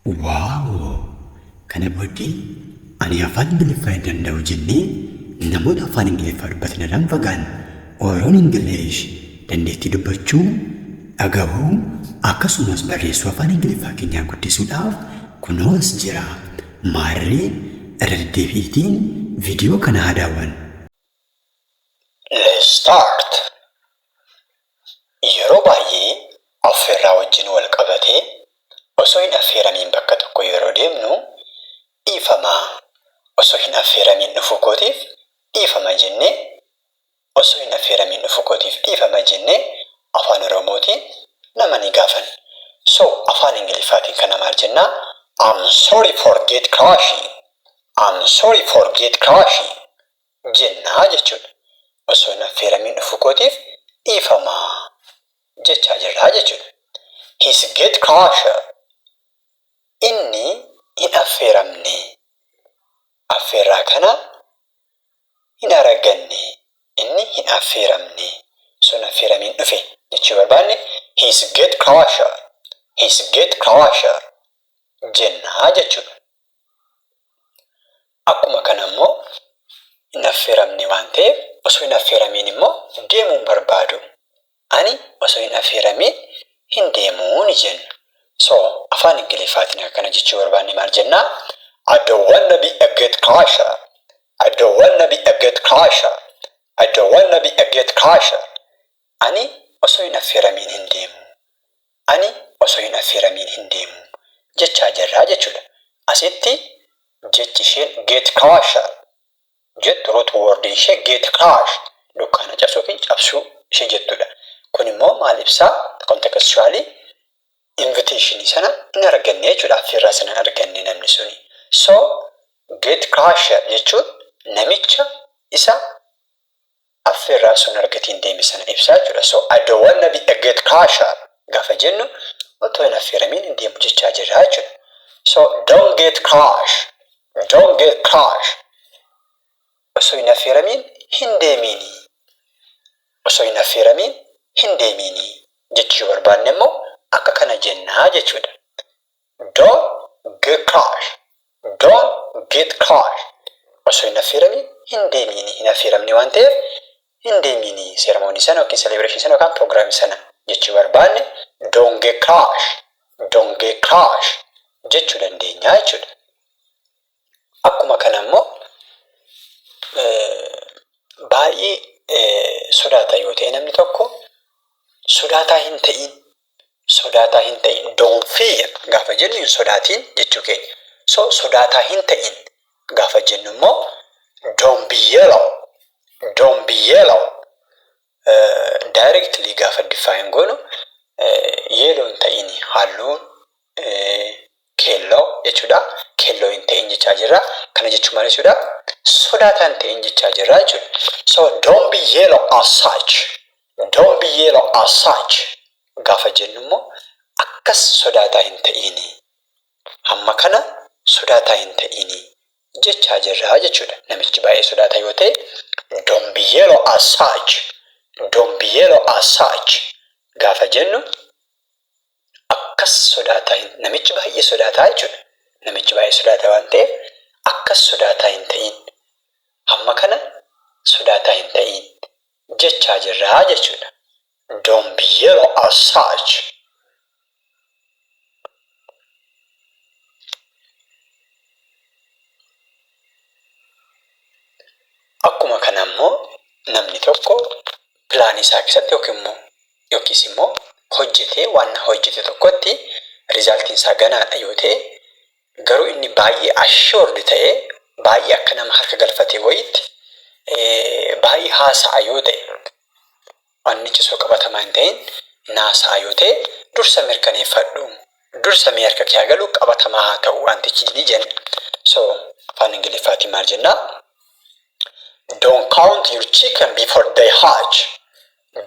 Wow! Kana booddee ani afaan Ingiliffaa hin danda'u jennee namoota afaan Ingiliffaa dubbatan irraan fagaanna. Oroon English dandeettii dubbachuu, dhagahuu akkasumas barreessuu afaan Ingiliffaa keenyaa guddisuudhaaf kunoo as jira. Maarree irra deddeebi'iitiin viidiyoo kana haa daawwannu. Let's start! Yeroo baay'ee affeerraa wajjin wal qabatee osoo hin affeeramiin bakka tokko yeroo deemnu dhiifama osoo hin affeeramiin dhufuu kootiif dhiifama jennee osoo hin affeeramiin dhufuu kootiif dhiifama jennee afaan Oromootiin nama ni gaafanna. So afaan Ingiliffaatiin kana maal jennaa? I'm sorry for gate crashing. I'm sorry for gate crashing. Jennaa jechuudha. Osoo hin affeeramiin dhufuu kootiif dhiifama jechaa jirra jechuudha. He's gate crasher. Inni hin affeeramne. Affeerraa kana hin araganne. Inni hin affeeramne. Osoo hin affeeramiin dhufe jechuu barbaanne he's gate crasher. He's gate crasher jennaa jechuudha. Akkuma kana immoo hin affeeramne waan ta'eef osoo hin affeeramiin immoo deemuu hin barbaadu. Ani osoo hin affeeramiin hin deemuu ni jenna. So afaan Ingiliffaatiin akka kana jechuu barbaanne maal jennaa? I don't wanna be a gate crasher. I don't wanna be a gate crasher. I don't wanna be a gate crasher. Ani osoo hin affeeramiin hin deemu. Ani osoo hin affeeramiin hin deemu jechaa jirra jechuudha. Asitti jechi isheen gate crasher jettu root word ishee gate crash dukkaana cabsuu yookiin cabsuu ishee jettudha. Kun immoo maal ibsaa? Contextually invitation sana hin arganne jechuudha. Affeerraa sana hin arganne namni suni. So gate crasher jechuun namicha isa affeerraa sun argatiin deeme sana ibsaa jechuudha. So I don't wanna be a gate crasher gaafa jennu otoo hin affeeramiin hin deemu jechaa jirra jechuudha. So don't get crash, don't get crash osoo hin affeeramiin hin deemiini, osoo hin affeeramiin hin deemiini jechuu barbaanne immoo akka kana jennaa jechuudha. Don't get crash, don't get crash osoo hin affeeramiin hin deemiini, hin affeeramne waan ta'eef hin deemiini ceremony sana yookiin celebration sana yookaan program sana jechuu barbaanne don't get crash, don't get crash jechuu dandeenya jechuudha. Akkuma kana immoo baay'ee sodaata yoo ta'e namni tokko sodaataa hin ta'in, sodaataa hin ta'in, don't fear gaafa jennu hin sodaatiin jechuu keenya. So sodaataa hin ta'in gaafa jennu immoo don't be yellow, don't be yellow. Directly gaafa define goonu yellow hin ta'in, halluun keelloo jechuudha. Keelloo hin ta'in jechaa jirra. Kana jechuun maal jechuudha? Sodaataa hin ta'in jechaa jirra jechuudha. So don't be yellow as such. Don't be yellow as such. Gaafa jennu immoo akkas sodaataa hin ta'ini. Hamma kana sodaataa hin ta'ini jechaa jirra jechuudha. Namichi baay'ee sodaataa yoo ta'e don't be yellow as such. Don't be yellow as such. Gaafa jennu akkas sodaataa hin, namichi baay'ee sodaataa jechuudha. Namichi baay'ee sodaataa waan ta'eef akkas sodaataa hin ta'in. Hamma kana sodaataa hin ta'in jechaa jirra jechuudha. Don't be yellow as such. Akkuma kana immoo namni tokko pilaanii isaa keessatti yookiin immoo yookiis immoo hojjetee waan hojjete tokkotti rizaaltiin isaa ganaadha yoo ta'e garuu inni baay'ee assured ta'ee baay'ee akka nama harka galfatee wayiitti baay'ee haasa'a yoo ta'e wannichi osoo qabatamaa hin ta'in naasa'a yoo ta'e dursa mirkaneeffadhu, dursa mee harka kee haa galu, qabatamaa haa ta'u wantichi ni jenna. So afaan Ingiliffaatiin maal jennaa? Don't count your chicken before they hatch.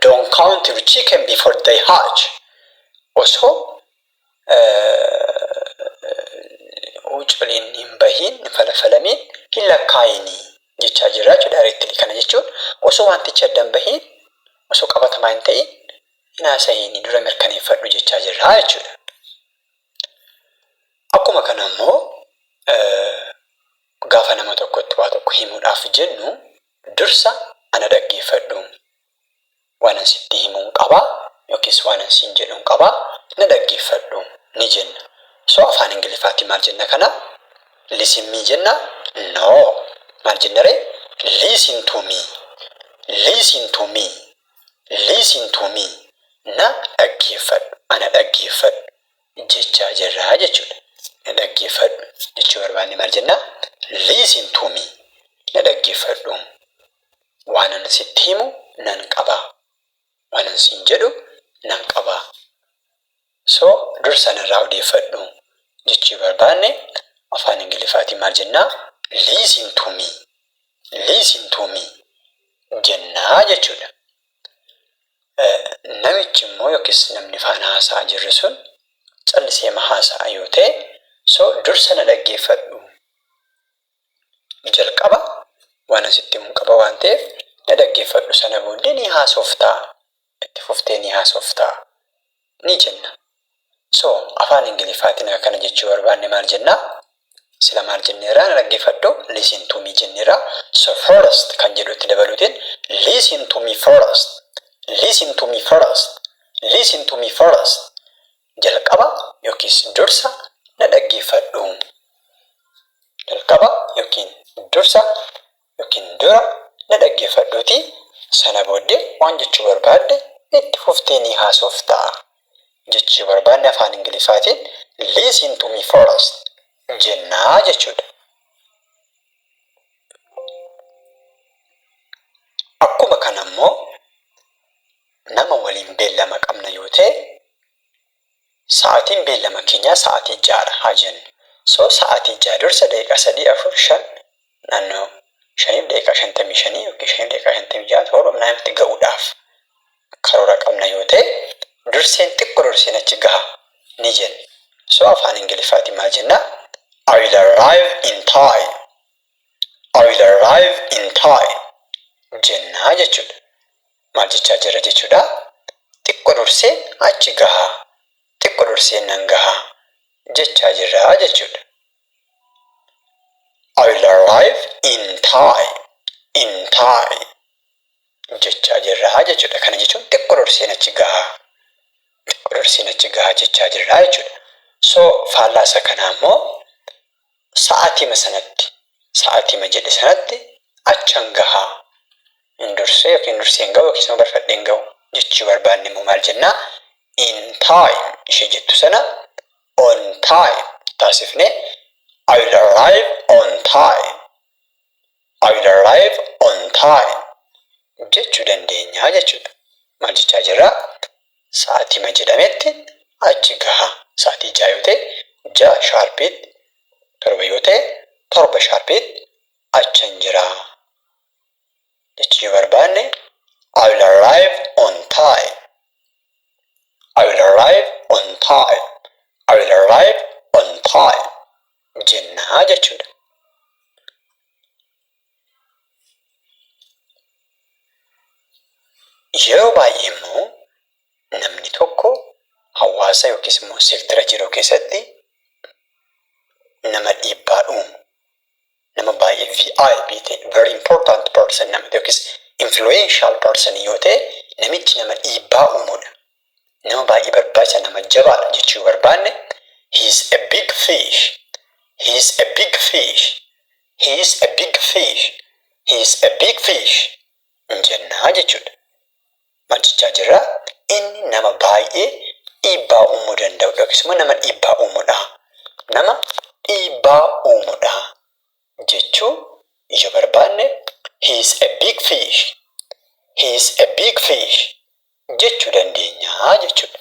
Don't count your chicken before they hatch. Osoo hucculiin hin bahiin, hin falafalamiin hin lakkaa'ini jechaa jirra jechuudha directly. Kana jechuun osoo wantichi adda hin bahiin, osoo qabatamaa hin ta'in hin haasa'iini, dura mirkaneeffadhu jechaa jirra jechuudha. Akkuma kana immoo gaafa nama tokkotti waa tokko himuudhaaf jennu, dursa ana dhaggeeffadhu. Waan sitti himuun qabaa yookiis waan siin jedhuun qabaa, na dhaggeeffadhu ni jenna. So afaan Ingiliffaatti maal jenna kana? "Listen me" jenna? No. Maal jenna ree? "Listen to me. Listen to me. Listen to me." Na dhaggeeffadhu. Ana dhaggeeffadhu jechaa jirraa jechuudha. Na dhaggeeffadhu jechuu barbaanne maal jennaa? "Listen to me." Na dhaggeeffadhu. Waan ani sitti himu nan qabaa. Waan ani siin jedhu nan qabaa. So dursa narraa odeeffadhu jechuu barbaanne afaan Ingiliffaatiin maal jennaa? "Listen to me. Listen to me" jennaa jechuudha. Namichi immoo yookiis namni faana haasa'aa jirru sun callisee haasa'a yoo ta'e, so dursa na dhaggeeffadhu. Jalqaba waan asitti himu qaba waan ta'eef na dhaggeeffadhu, sana booddee ni haasoftaa. Itti fuftee ni haasoftaa ni jenna. So afaan Ingiliffaatiin akkana jechuu barbaanne maal jennaa? Sila maal jenneerraa? Na dhaggeeffadhu, "listen to me" jenneerraa. So "first" kan jedhu itti dabaluutiin "listen to me first. Listen to me first. Listen to me first." Jalqaba yookiis dursa na dhaggeeffadhu. Jalqaba yookiin dursa yookiin dura na dhaggeeffadhuuti, sana booddee waan jechuu barbaadde itti fuftee ni haasoftaa jechuu barbaadne afaan Ingiliffaatiin "listen to me first" jennaa jechuudha. Akkuma kana immoo nama waliin beellama qabna yoo ta'e, sa'aatiin beellama keenyaa sa'aatii 6dha haa jennu. So sa'aatii 6 dursa daqiiqaa 3, 4, 5, naannoo 5:55 yookiin 5:56, 7 naannootti ga'uudhaaf karoora qabna yoo ta'e, durseen xiqqoo durseen achi gaha ni jenna. So afaan Ingiliffaatiin maal jennaa? "I will arrive in time. I will arrive in time" jennaa jechuudha. Maal jechaa jira jechuudha? Xiqqoo durseen achi gaha. Xiqqoo durseen nan gaha jechaa jirra jechuudha. "I will arrive in time. In time" jechaa jirra jechuudha. Kana jechuun xiqqoo durseen achi gaha. Xiqqoo durseen achi gaha jechaa jirra jechuudha. So faallaa isa kanaa immoo sa'aatima sanatti, sa'aatima jedhe sanatti achan gahaa. Hin dursee yookiin dursee hin gahu yookiin immoo barfadhee hin gahu jechuu barbaanne immoo maal jennaa? "In time" ishee jettu sana "on time" taasifnee "I will arrive on time. I will arrive on time" jechuu dandeenya jechuudha. Maal jechaa jirraa? Sa'aatima jedhametti achi gaha. Sa'aatii 6 yoo ta'e 6 sharpiitti, 7 yoo ta'e 7 sharpiitti achan jiraa jechuu yoo barbaanne "I will arrive on time. I will arrive on time. I will arrive on time" jennaa jechuudha. Yeroo baay'ee immoo namni tokko hawaasa yookiis immoo seektara jiru keessatti nama dhiibbaa uumu, nama baay'ee VIP ta'e, very important person nama ta'e yookiis influential person yoo ta'e, namichi nama dhiibbaa uumudha. Nama baay'ee barbaachisaa, nama jabaadha jechuu barbaanne "he is a big fish. He is a big fish. He is a big fish. He is a big fish" jennaa jechuudha. Maal jechaa jirraa? Inni nama baay'ee dhiibbaa uumuu danda'udha yookiis immoo nama dhiibbaa uumudha. Nama dhiibbaa uumudha jechuu yoo barbaanne "he is a big fish. He is a big fish" jechuu dandeenya jechuudha.